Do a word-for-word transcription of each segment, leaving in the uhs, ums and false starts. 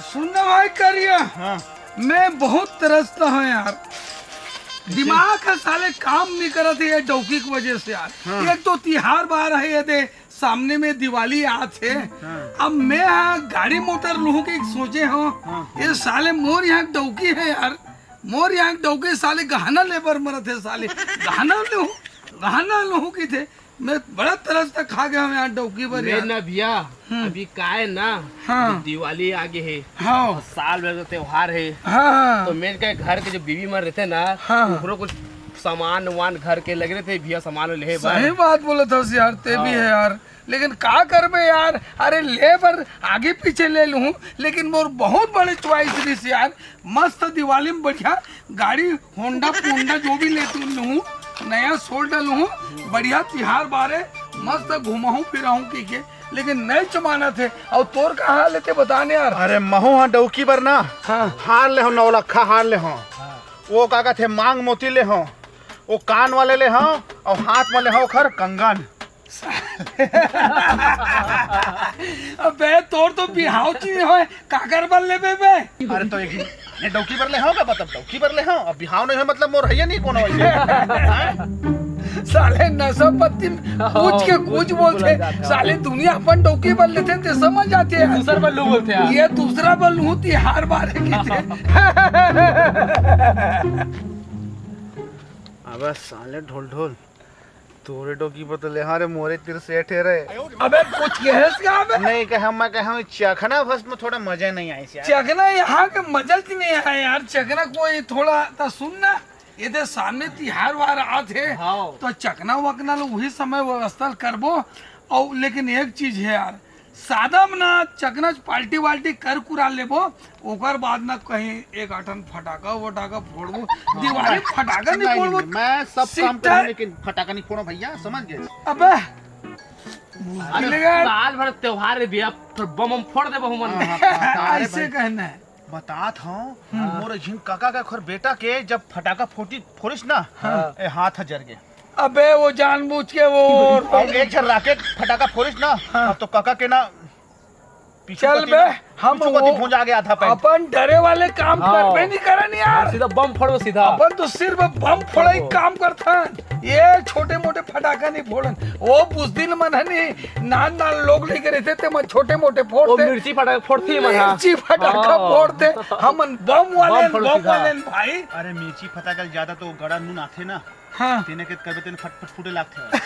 सुन ना भाई करिया, हाँ। मैं बहुत तरसता हूँ यार, दिमाग ह साले काम नहीं करत हे ये डौकी के वजह से यार। हाँ। एक तो तिहार बार है, ये दे सामने में दिवाली आत हे। हाँ। अब मैं यहाँ गाड़ी मोटर लूहूँ के सोचे हूँ, हाँ। ये साले मोर यहाँ डौकी है यार, मोर यहाँ डौकी साले गहना ले बर मरत हे साले, गहना लूहूँ, गहना लूहूँ की थे। मैं बड़ा तरस तक खा गया हूँ यार डौकी बर मैं यार। ना भैया, हम्म। अभी का है ना, हाँ। अभी दिवाली आगे है, हाँ। और साल भर का त्योहार है, हाँ, हाँ। तो मैं कहे घर के जो बीवी मन रहते ना, हाँ। ओकरो कुछ सामान वामान घर के लगे रहते भैया, सामान ले बर। सही बात बोलत हस यार, ते भी हाँ। है यार, लेकिन का करबे यार, अरे ले बर आगे पीछे ले लूँ, लेकिन मोर बहुत बड़े choice रहिस यार, मस्त दिवाली में बढ़िया गाड़ी होंडा पोंडा जो भी लेते लूँ, नया सोल्डा लूँ, बढ़िया तिहार बारे मस्त घुमाहूँ फिराहूँ की के, लेकिन नहीं जमानत हे। और तोर का हाल हे ते बता न यार। अरे महू हाँ डौकी बर ना, हाँ। हार ले हो, नौलखा हार ले हो, वो का कहते मांग मोती ले हो, वो कान वाले ले हो, और हाथ में ले हो ओखर कंगन। अबे तोर तो बिहाव च नहीं होय, काकर बर लेबे बे? अरे तो एक ये डौकी बर ले हो का, मतलब डौकी बर ले हो, अब बिहाव नहीं होय मतलब मोर है नहीं कोनो वैसे। हाँ? साले नशा पत्ती में कुछ के कुछ बोलथे, साले दुनिया अपन डौकी बर लेथे ते समझ आथे यार। दूसर बर लू बोलथे यार। ये दूसरा बर लू तिहार बारे की थे। अबे साले ढोल ढोल, तोरे डौकी बर तो ले हाँ रे, मोरे तीर सेठ हे रे। अबे कुछ कहेस का बे? नहीं कहा, मैं कहा चखना फर्स्ट में थोड़ा मजा नहीं आइस यार। चखना यहाँ के मजा च नहीं आय यार, चखना कोई थोड़ा ता सुन ना, ये दे सामने तिहार वार आत हे, हाँ। तो चखना वखना लो वही समय व्यवस्था करबो। और लेकिन एक चीज है यार, सादा में ना चखना च पार्टी वार्टी कर कुरा लेबो, ओकर बाद ना कहीं एक आठन फटाका वटाका फोड़बो। दिवाली में फटाका नहीं नहीं, फोड़बो। मैं सब काम सीधा करूँ लेकिन फटाका नहीं फोड़ो भैया, समझ गए? अबे अरे मिलेगा। साल भर त्योहार है भैया, तो बम हम फोड़ देबो हमन। हाँ, हाँ, हाँ, हाँ, अरे ऐसे भाई। कहना है। बतात हूँ, हाँ। मोर झिन काका का खोर बेटा के जब फटाका फोटी फोरिस ना, हाँ। ए हाथ ह जर गे। अबे वो जानबूझ के वो और एक झन राकेट फटाका फोरिस ना, हाँ। अब तो काका के ना पीछू चल कती बे, ना, हम पीछू कती वो भूंजा आगे आधा पैंट। अपन डरे वाले काम हाँ। करबे नहीं करन यार। सीधा बम फोड़ो सीधा। अपन तो सिर्फ बम फोड़े ही हाँ। काम करथन। ये छोटे मोटे फटाका नहीं फोड़न। वो बुजदिल मन है नहीं, नान नान लोग लेके रहते थे, मन छोटे मोटे वो फोड़ते। मिर्ची फटाका फोड़ती है मन, हाँ। मिर्ची फटाका हाँ। फोड़ते। हमन बम वाले बम न, फोड़ो बम सीधा। वाले न भाई। अरे मिर्ची फटाका ज्यादा तो गड़ा नून आथे ना। हाँ। तेने के करबे तेने फट फट फूटे लागथे।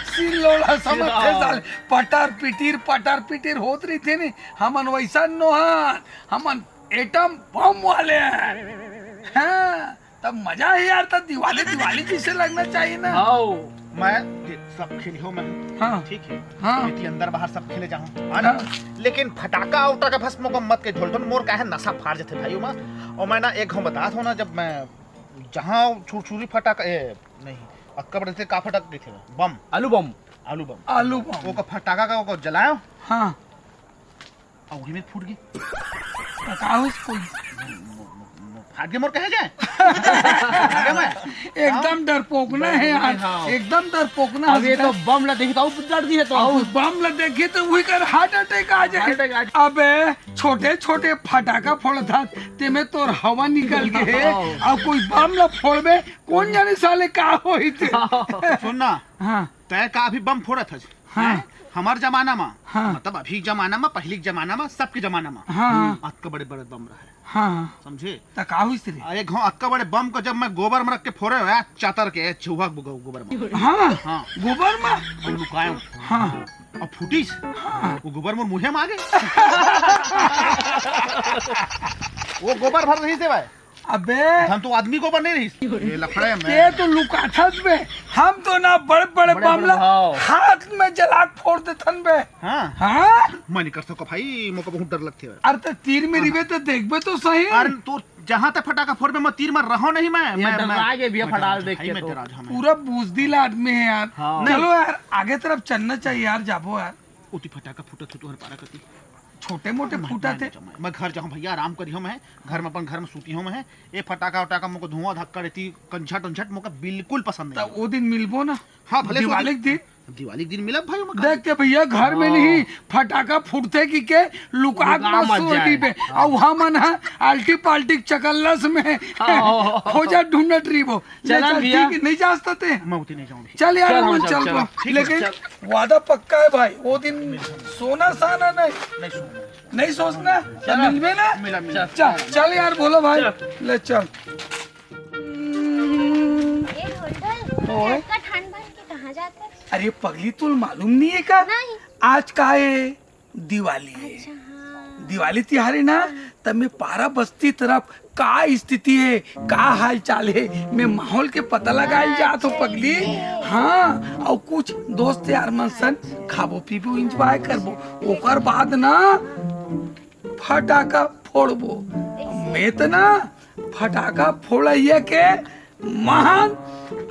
सिल लोड़ा समझथे हाँ। साले। पटर पिटीर, पटर पिटीर होत रहिथे ने। हमन वैसा नोहन, हमन एटम बम वाले हैं। हाँ, तब मजा है यार, तब दिवाली, दिवाली जैसे लगना चाहिए ना। आओ। मैं ये सब खेली हो मैं। हाँ। ठीक है। हाँ। इतनी अंदर बाहर सब खेले जाऊँ। हाँ ना? हाँ। लेकिन फटाका उटाका भस्म को मत के ढोल ढोल मोर का है नशा फाड़ जथे भाई उमा। और मैं ना एक हम बतात हूँ ना, जब मैं जहाँ छुरछुरी फटाका, ए, नहीं, अक्का बड़े से का फटाका कहिथे? बम। आलू बम। आलू बम। आलू बम। ओका फटाका का ओका जलायो। हाँ। अउ उही में फूट गे। त का होइस कोई? फाट गे मोर कहे जाए। फाट गे मैं। एकदम डरपोकना है यार। हाँ। एकदम डरपोकना अब ये है। तो बम ला देखी तो अउ डर दिए तो। अउ बम ला देखी तो वही कर heart attack आ जाए। Heart attack आ जाए। अबे छोटे छोटे फटाका फोड़त हस, तेमे तोर हवा निकल गे हे, हाँ। अउ कोई बम ला फोड़बे, कोन जाने साले का होही ते। सुन ना, हाँ। तैं का अभी बम फोड़त हस? हाँ। हैं? हमर जमाना मा, हाँ। मतलब अभी के जमाना मा, पहिली के जमाना मा, सबके जमाना मा, हाँ। अतका बड़े बड़े बम रहे। हाँ। समझे? त का होइस रे? अरे घो अतका बड़े बम को जब मैं गोबर में रख के फोड़े हो यार, चातर के चूहा गो-, गो-, गोबर में। हाँ। हाँ। गोबर में? अउ लुकायो। हाँ। अउ फूटिस। हाँ। वो गोबर मोर मुँहे में आ गे। वो गोबर भर रहिस हे भाई। अबे। हम तो आदमी गोबर नहीं रहिस। ये लफड़ा है मैं। ये तो लुकाथस बे। हम तो ना बड़े-बड़े बड़े-बड़े बम ला हाँ। हाथ में जला के फोड़ देथन बे। हाँ। हाँ। मैं नहीं कर सको भाई, मोको बहुत डर लगथे। अरे त तीर में हाँ। रिबे त देखबे तो सही। अरे तो जहाँ तक फटाका फोड़बे, मैं तीर में रहो नहीं मैं। ये मैं, डरा मैं, गे भैया मैं फटाल डरा देख भाई, के मैं तो। डरा जा मैं। पूरा बुजदिल आदमी है यार। हाँ। चलो यार, आगे तरफ चलना चाहिए यार, जाबो यार। ओती फटाका फूटत हो तुहर पारा कती। छोटे मोटे मैं, फूटत मैं हे। नहीं जाऊँ, मैं, मैं घर जाऊँ भैया, आराम करी हूँ मैं, घर में अपन घर में सूती हूँ मैं, ये फटाका उटाका मोको धुआं धक्का रहती, कंझट उंझट मोको बिल्कुल पसंद त नहीं। वो दिन मिलबो ना? हाँ, भले दिवाली सूती। के दिन। दिवाली के दिन मिलब भाई, ओमा का देख के भैया, घर में हाँ। नहीं, फटाका फूटथे कहिके लुकात लुका मत मत सोही जाए। बे। हाँ। अउ हमन ह आल्टी पाल्टी चकल्लस में हाँ। खोजत ढूंढत रहिबो। ले चलन चल, भैया। ठीक है, नहीं जास ते। मैं उतनी नहीं जाऊँ भैया। चल यार, चल, हम चल, चल, चल। बा। ठीक है, लेकिन चल। वादा पक्का है भाई, वो दिन सोना साना नहीं। नहीं सोना। नहीं सोचना, चल। मिलबे ना। मिला, मिला। चल, चल यार, बोलो भाई। चल। ले चल। ए, ढोल ढोल, ओए। अतका ठंड बाढ़ के कहाँ जात हस? अरे पगली, तोला मालूम नहीं है का? नहीं। आज का है? दिवाली है। अच्छा, हाँ। दिवाली तिहार है ना, हाँ। तब मैं पारा बस्ती तरफ का स्थिति है, का हाल चाल है, मैं माहौल के पता लगाए हाँ, जात हूँ पगली। चलिए। हाँ, अउ कुछ दोस्त यार मन सन खाबो पीबो, एंजॉय करबो, ओकर बाद ना फटाका फोड़बो। मैं तो ना फटाका फोड़इया के महान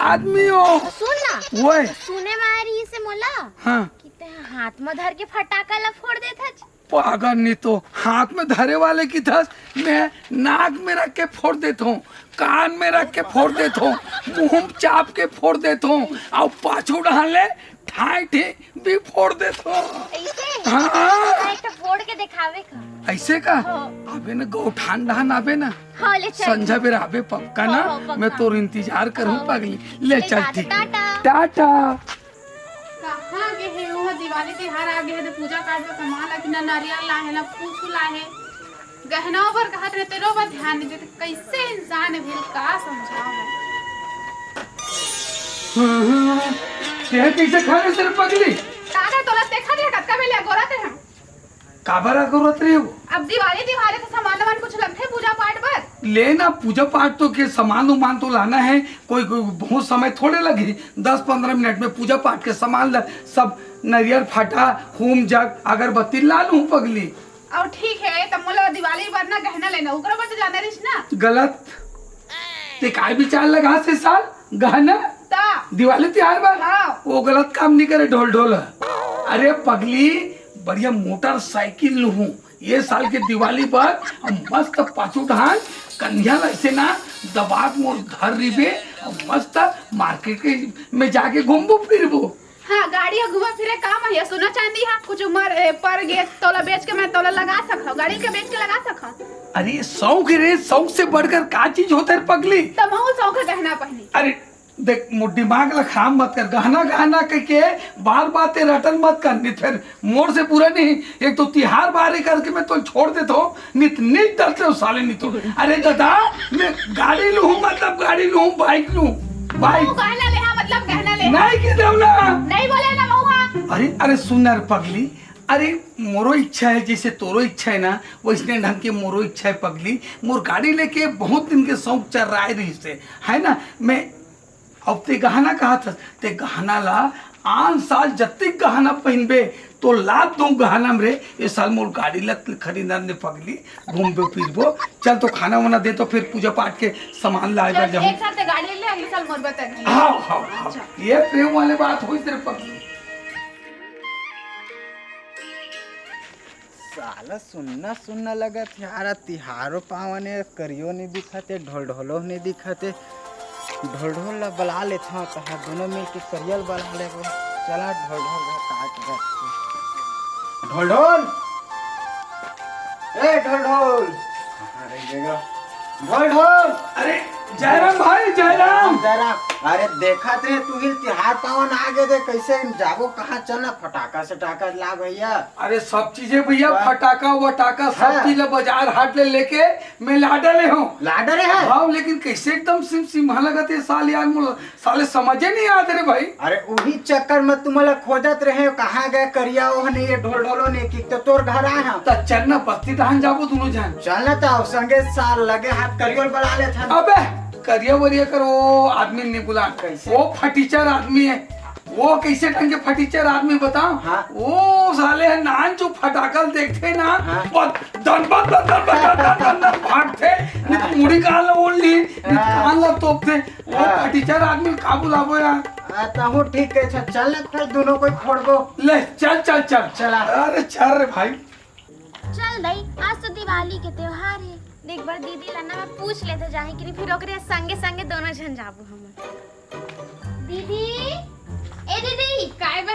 आदमी हो। तो सुन ना, ओए। सुने में आ रही से मोला हाँ। कि ते हाथ में धर के फटाका ला फोड़ देत हच। पागल नहीं तो, हाथ में धरे वाले की धस मैं नाक में रख के फोड़ देत हूँ, कान में रख के फोड़ देत हूँ, मुंह चाप के फोड़ देत हूँ, अउ पाछू डहान ले ठाई ठी भी फोड़ देत हूँ। ऐसे? हाँ। तो एक ठो फोड़ के दिखावे का। ऐसे का? हाँ। अबे ना गौठान डहान अबे ना। हाँ, ले चल। संझा बेरा आबे पक्का ना, हाँ, हाँ, पक्का। मैं तोर इंतजार करूँ हाँ। पगली। ले ले चल, जा, ठीक। टाटा। टाटा। कहाँ गे हे वो? दिवाली तिहार आ गे हे, तो पूजा पाठ बर सामान ला कि ना नारियल ला हे, ना कुछ ला हे। गहना बर कहत रहे, तेरो बर ध्यान नहीं देते। कैसे इंसान है भैया, का समझाओ मैं? हम्म, तें कैसे खा ले सिर्फ पगली? का रे, तोला देखा दे, कतका बेले अगोरा ते हम। काबर अगोरत रहे हो? अब दिवाली तिहार है तो सामान वामान कुछ लगथे पूजा पाठ बर। ले ना, पूजा पाठ तो के सामान उमान तो लाना है, कोई, कोई बहुत समय थोड़े लगे, दस पंद्रह मिनट में पूजा पाठ के सामान ला, सब नरियर फाटा, होम जग, अगरबत्ती ला लूं पगली। अउ ठीक है, त मोला दिवाली बर ना गहना लेना, ओकरो बर तो जाना रहिस ना। गलत। ते काय विचार लगा से साल गहना? ता। दिवाली तिहार बर? हाँ। वो गलत काम नहीं करे ढोल ढोल। अरे पगली, बढ़िया मोटरसाइकिल लूहूं ये साल के दिवाली बर, अउ मस्त पाछू ढान कन्या ला ऐसे ना दबा के मोर घर रिबे, अउ मस्त मार्केट के में जाके घूमबो फिरबो। हाँ, गाड़ी ह घूमे फिरे काम है, सोना चांदी है, कुछ उमर, ए, पर गे, तोला बेच के मैं तोला लगा सकत हूँ, गाड़ी के बेच के लगा सकत हूँ। अरे शौक रे, शौक से बढ़कर का चीज होता है पगली? त महू शौक है गहना पहनी। अरे देख, मोर दिमाग ला खराब मत कर, गहना गहना कह के बार बार ते रटन मत कर, नहीं फिर मोर से पूरा नहीं, एक तो तिहार बारे करके मैं तो छोड़ देता हूँ, नित नित डरते हो साले नित। अरे दादा, मैं गाड़ी लूँ, मतलब गाड़ी लूँ, बाइक लूँ, बाइक। तू गहना ले, हाँ, मतलब गहना ले। नहीं की देवला। नहीं बोले ना महुआ। अरे, अरे सुन ना रे पगली, अरे मोरो इच्छा है, जैसे तोरो इच्छा है ना, वैसने ढंग के मोरो इच्छा है पगली। मोर गाड़ी लेके बहुत दिन के शौक चल रहा है रही से, है ना। मैं अब ते गहना कहत हस, ते गहना ला आन साल जतिक गहना पहिनबे, तो लाद दूं गहना में रे। ये साल मोर गाड़ी ला खरीदना ने पगली, घूमबो फिरबो। चल तो खाना वाना दे, तो फिर पूजा पाठ के सामान लाए बर चल, जाऊं। एक साल ते गाड़ी ले, अगले साल मोर बता दी। हाँ, हाँ, हाँ। अच्छा। ये प्रेम वाले बात होई तेरे पगली। साला सुन्ना सुन्ना लगत हे यार, तिहारो पावन हे, करियो नइ दिखत हे, ढोल ढोलो नइ दिखत हे। ढोल ढोल ला बला लेथंव, तहां दूनों मिल के करिया ल बला लेबो। चला ढोल ढोल घर का करत हे। ढोल ढोल, ए ढोल ढोल, कहां रह गेगा? ढोल ढोल। अरे जयराम भाई, जयराम। जयराम, अरे देखत रहे तू ही तिहार पावन आ गे दे, कैसे जाबो कहां? चल ना फटाका सटाका ला भैया। अरे सब चीजें भैया, वाह। फटाका वटाका सब हाँ। चीज ला बाजार हाट ले लेके मैं ला डरे हंव। ला डरे हे? हाँ, लेकिन कैसे एकदम सिम सिम लगत हे साल यार, मोला साले समझे नइ आत रे भाई। अरे उही चक्कर में तुमला खोजत रहे, कहां गे करिया, ओह नइ हे, ढोल ढोलो नइ हे, कि तो तोर घर आए हंव। त चल ना बस्ती डहान जाबो दूनों झन। चल ना त संगे साल लगे हाथ करियो ल बला लेथन। अबे करिया वरिया कर वो आदमी नइ बुला। कैसे? वो फटीचर आदमी हे। वो कैसे ढंग के फटीचर आदमी बताओ? हाँ। वो साले हे नानचुक फटाका ल देखथे ना, हाँ। वो दन दन दन दन दन दन दन दन भागथे, नहीं तो मुड़ी कान ला ओढ़ ली, नहीं तो हाँ। कान ला तोपथे। वो हाँ। फटीचर आदमी ल का बुलाबो यार? हाँ, तहूं ठीक कहे छ, चल ना फिर दूनों कोई फोड़बो। ले चल चल चल। चला। अरे चल रे भाई। चल दाई, आज तो दिवाली के त्योहार हे, एक बार दीदी ला ना मैं पूछ लेथंव जाही कि नहीं, फिर ओकरे संगे संगे दूनों झन जाबो हमन। दीदी, ए दीदी। काय बे?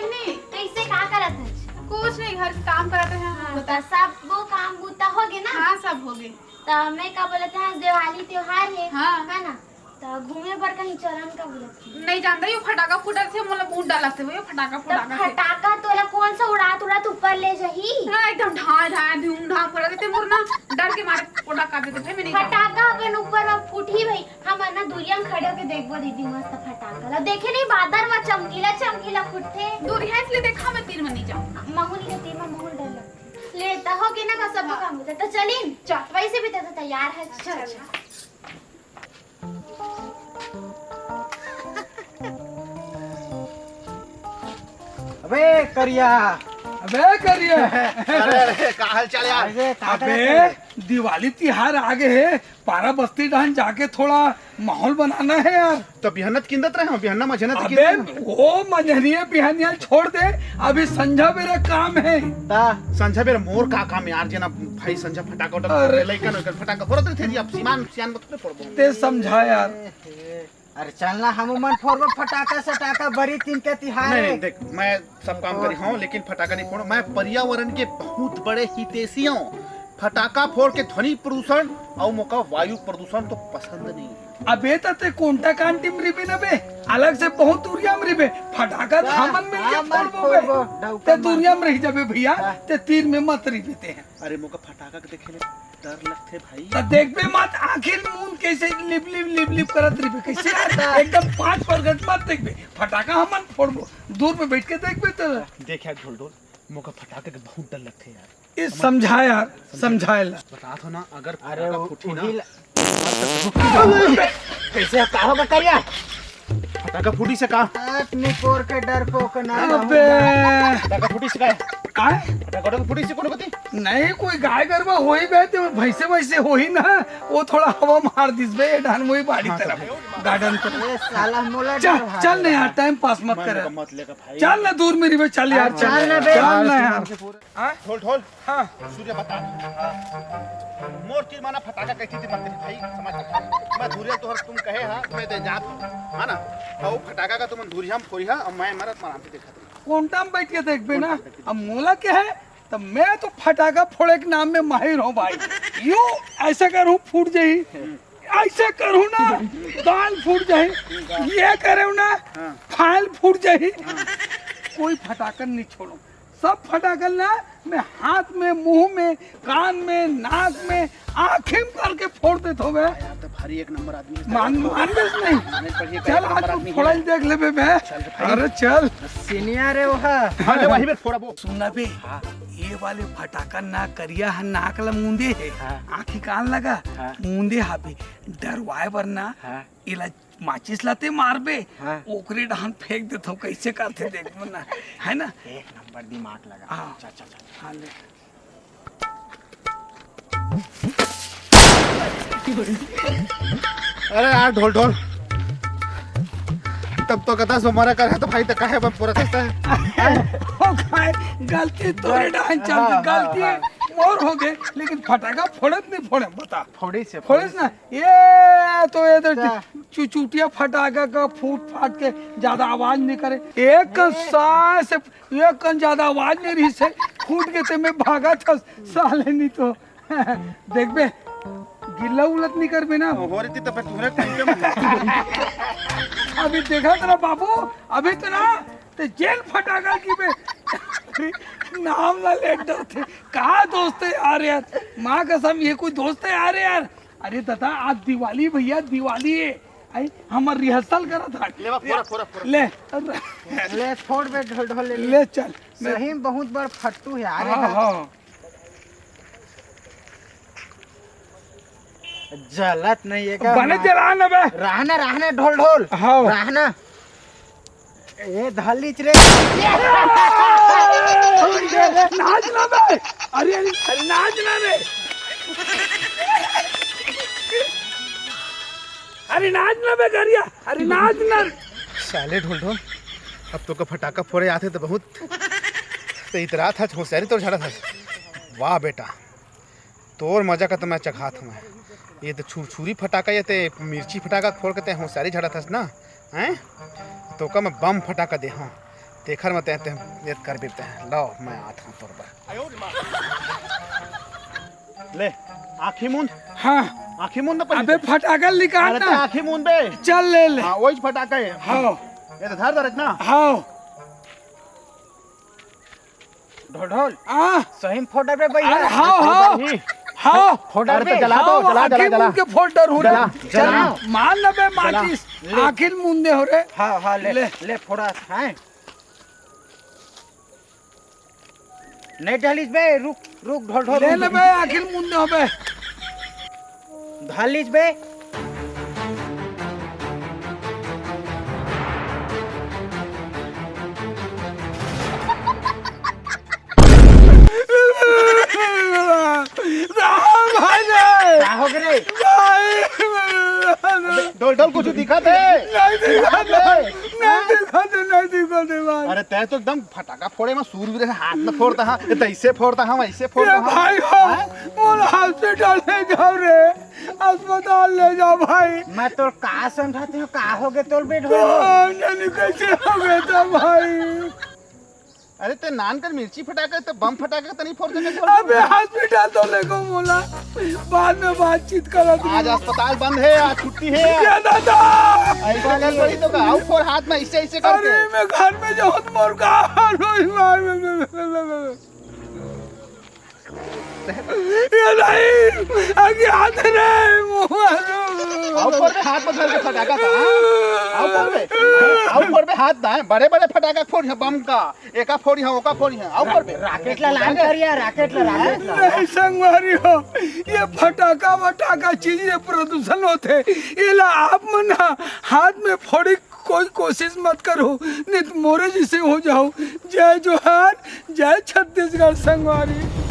काम करत हे, हाँ, बता। त सब वो काम बूता हो गे ना? हाँ, सब हो गे। त मैं का बोलत हे, आज दिवाली त्योहार हे, हाँ। है ना? त घूमे बर कहीं चलन का बोलत हे। नहीं जानता, यो फटाका फूटत हे, मोला बहुत डर लगथे, वो यो फटाका त फटाका से। फटाका तोला कौन सा उड़ात उड़ात ऊपर ले जाही? हाँ, एकदम ढाई ढाई धूम धाम करत हे, मोर ना डर के मारे फटाका दे दे, भाई, मैं नहीं जाऊँ। फटाका अपन ऊपर में फूटही भाई, हमन ना दुरिया म खड़े होके देखबो दीदी, मस्त फटाका ला। देखे नहीं बादर म चमकीला चमकीला फुटथे। दुरिहा इसलिए देखा मैं तीर म नहीं जाऊँ। महू नहीं तीर म महू डर लगथे। ले त हो के ना का सब काम होता त चलिन। चल। वैसे भी त तैयार है। चल, चल। चल। अबे करिया। अबे करिया। अरे, अरे, का हाल चाल यार? अरे, का अबे, करत हे? दिवाली तिहार आ गे हे, पारा बस्ती डहन जाके थोड़ा माहौल बनाना हे यार। त बिहन्ना त किंदत रहे हो, बिहन्ना मझन्ना त अबे, किंदत रहे हो। वो मझनिया बिहनिया छोड़ दे, अभी संझा बेरा काम हे। ता संझा बेरा मोर का काम यार, जेना भाई संझा फटाका उटाका अरे। फोड़े, लइका नइका फटाका फोड़त रहिथे जी, अब सियान सियान म थोड़े फोड़बो। ते समझा यार। अरे चल ना, हमू मन फोड़बो फटाका सटाका, बरी दिन के तिहार नहीं, हे। नहीं, देख, मैं सब काम करी हूँ, लेकिन फटाका नहीं फोड़ो। मैं पर्यावरण के बहुत बड़े हितैषी हूँ। फटाका फोड़ के ध्वनि प्रदूषण अउ मोका वायु प्रदूषण तो पसंद नहीं है। अबे त ते कोंटा कांटी म रिबे न बे, अलग से बहुत दूरिया म रिबे। फटाका त हाँ, हमन मिल के हाँ, मन फोड़बो बे। फोड़बो, डौका ते मन। दूरिया म रह जाबे भैया, हाँ। ते तीर में मत रिबे ते। अरे मोका फटाका के देखे ले डर लगथे भाई। त देखबे मत, आँखी ल मूंद कैसे लिप लिप लिप लिप करत रहिबे, कैसे यार? एकदम पाँच परगट मत देखबे, फटाका हमन फोड़बो, दूर में बैठ के देखबे त। देख यार ढोल ढोल, मोका फटाका के बहुत डर लगथे यार। ए, समझा यार, समझाए ला। बतात हो ना, अगर अरे फटाका वो फूटी ना, उही ला- कैसे का होगा करिया? फटाका फूटी से का? आठ निपोर के डरपोक ना अबे। फटाका फूटी से का? आय? फटाका फूटी से कोनो कती? नहीं, कोई गाय गरबा होही बे, त भैंसे वैसे होही ना, वो थोड़ा हवा मार दिस बे, डान वही बाड़ी हाँ, तरफ, तो गार्डन तरफ। ए, साला मोला चल, डर भाग चल ना यार, रहा। टाइम पास मत मैं कर। मत लेगा भाई। चल ना, दूर में रिबे, चल यार, हाँ, चल। चल ना बे। चल ना यार। ढोल ढोल। हाँ। सूर्य बता। मोर तीर माना फटाका कैसे थे मत भाई, समझ में। मैं दूरिया तोहर तुम कहे हा, मैं दे जात हूँ, है ना? और फटाका का तुम दूरिया हम फोरी हा, और मैं मरत आराम से देखा था। कोंटा में बैठ के देखबे ना। कोंटा में बैठ के अब मोला क्या है, तो मैं तो फटाका फोड़े के नाम में माहिर हूँ भाई। यू ऐसे करूँ फूट जाही, ऐसे करूँ ना दाल फूट जाही, ये करूँ ना हाँ। फाइल फूट जाही। हाँ। कोई फटाका नहीं छोड़ूँ। सब फटाकन ला मैं हाथ में, मुंह में, कान में, नाक में, आँखी में करके फोड़ देत होबे। यार, तो भारी एक नंबर आदमी है। मान, मान लेस नहीं। माने पढ़िए, चल, एक नंबर आज आदमी फोड़ा है। देख लेबे बे। चल रे भाई। अरे चल। सीनियर है वो। हाँ, ले वही में फोड़ा वो। सुन ना बे, हाँ। ये वाले फटाकन ना करिया है, नाक ला मूंदे है, हाँ। आँखी कान लगा, हाँ। मूंदे हाबे, डरवाए बर ना, हाँ। इला माचिस ला ते मारबे, हाँ। ओकरे डहन फेंक देथव, कैसे करथे देखबो ना, है ना? एक नंबर दिमाग लगा। हाँ। चल, चल, चल। हाँ, ले। अरे यार ढोल ढोल, तब तो कथा सो मरा कर है तो भाई तो काहे बम पूरा सस्ता है। ओ भाई, गलती तोरे डहन चल, हाँ, गलती हाँ, हाँ। मोर हो गए, लेकिन फटाका फोड़त नहीं फोड़े, बता। फोड़ी से, फोड़े फोड़ी ना, से। ये तो ये तो क्या? चुचुटिया फटाका का फूट फाट के ज्यादा आवाज नहीं करे। एक ए? सांस, एक कन ज्यादा आवाज नहीं रही से, फूट के ते में भागा था साले, नहीं तो देखबे, गिल्ला उलत नहीं करबे ना। हो रही थी तो फिर तुहरे कुंडे में। अभी देखा तेरा बाबू, अभी तो ना, ते जेल फटाका की बे, नाम ना ले डरते। का दोस्त है यार, यार, माँ कसम, ये कोई दोस्त है यार, यार? अरे दादा, आज दिवाली भैया, दिवाली है। आई, हमर रिहर्सल करत हन। ले बा, फोरा, फोरा, फोरा। ले। ले, फोड़ बे, ढोल, ढोल, ले, ले। ले, चल। सही में बहुत बड़ फट्टू है यार, हाँ, हाँ। हाँ। जलत नहीं है का? बने मार। जला ना बे। रहना, रहना, ढोल, ढोल। हाँ। रहना। ए, धलिच रे। नाच ना बे। अरे, अरे, अरे, नाच ना बे। अरे, नाच ना बे, गरिया। अरे, नाच ना। साले ढोल ढोल, अब तो का फटाका फोड़े आते तो बहुत तो इतरा था, होशियारी तोर झाड़ा था। वाह बेटा। तोर मजा का तो मैं चखात हूँ मैं। ये तो छुरछुरी फटाका, ये ते मिर्ची फटाका फोड़ के ते होशियारी झाड़ा थस ना, हैं? तो का मैं बम फटाका दे हूँ। तेखर में तैं, तैं ये कर देते हैं। लो, मैं आता हूँ तोर बर। ले, आँखी मूंद। हाँ। आँखी मूंद ना पहले अबे, तैं। फटाका निकाल अरे, ना। तैं आँखी मूंद बे। चल, ले ले। हाँ, वही फटाका है। हाँ। ये तो धर, धर इतना। हाँ। ढोल, ढोल। आ। सही में फोड़ डरबे भैया। अरे, हाँ, हाँ। भाई। हाँ। फोड़ अरे, तो डरबे। जला दो, हाँ, जला, जला, आँखी जला। मूंद के फोड़ डर हो जला, रहा। जला। जला। मार ना बे ले। माचिस। ले। आँखी मूंदे हो रे। हाँ, हाँ, ले, ले। ले, फोड़ा है। नहीं ढालिस बे, रुक, रुक, ढोल, ढोल, ले रुक। ले बे, आँखी मूंदे हो बे। ढालिस बे। राम भाई रे। का हो गे रे? भाई। ढोल, ढोल, कुछ दिखत हे? नहीं दिखत हे। नहीं दिखत हे, नहीं दिखत हे भाई। अरे, तैं तो एकदम फटाका फोड़े में सूरवीर हे, हाथ में फोड़ता हा, ये तो ऐसे फोड़ता हा, वैसे फोड़ता ए हा। भाई हो, हैं? मोला हॉस्पिटल ले जाओ रे, अस्पताल ले जाओ भाई। मैं तोर का समझाते हूँ, का हो गे तोर बेड हो? कौन जाने कैसे हो गया था भाई। अरे, तैं नान कर मिर्ची फटाका, तो बम फटाका तो नहीं फोड़ सके, फोड़ अबे, दे। हॉस्पिटल तो लेगो मोला, बाद में बातचीत करत आज रही। अस्पताल बंद हे, आज छुट्टी हे। ये दादा! ऐसा कर पड़ी तो का, आउ फोड़ हाथ में ऐसे, ऐसे करके। अरे, मैं घर में जाऊँ तो मोर का हाल होई भाई। ये नहीं, आगे हाथ रे, मुँह आउ फोड़ बे, हाथ में धर के फटाका था, हाँ? आउ फोड़ बे, आउ फोड़ बे, हाथ ना, बड़े-बड़े फटाका फोड़, बम का। एका फोड़ी हा, ओका फोड़ी हा, आउ कर बे। रॉकेट ला लान कर यार, रॉकेट ला, रॉकेट ला। नहीं संगवारी हो, ये फटाका वटाका चीज, ये प्रदूषण होथे। एला आप मन हा हाथ में फोड़ी कोई कोशिश मत करो, नहीं तो मोरे जैसे हो जाओ। जय जोहार, जय छत्तीसगढ़ संगवारी।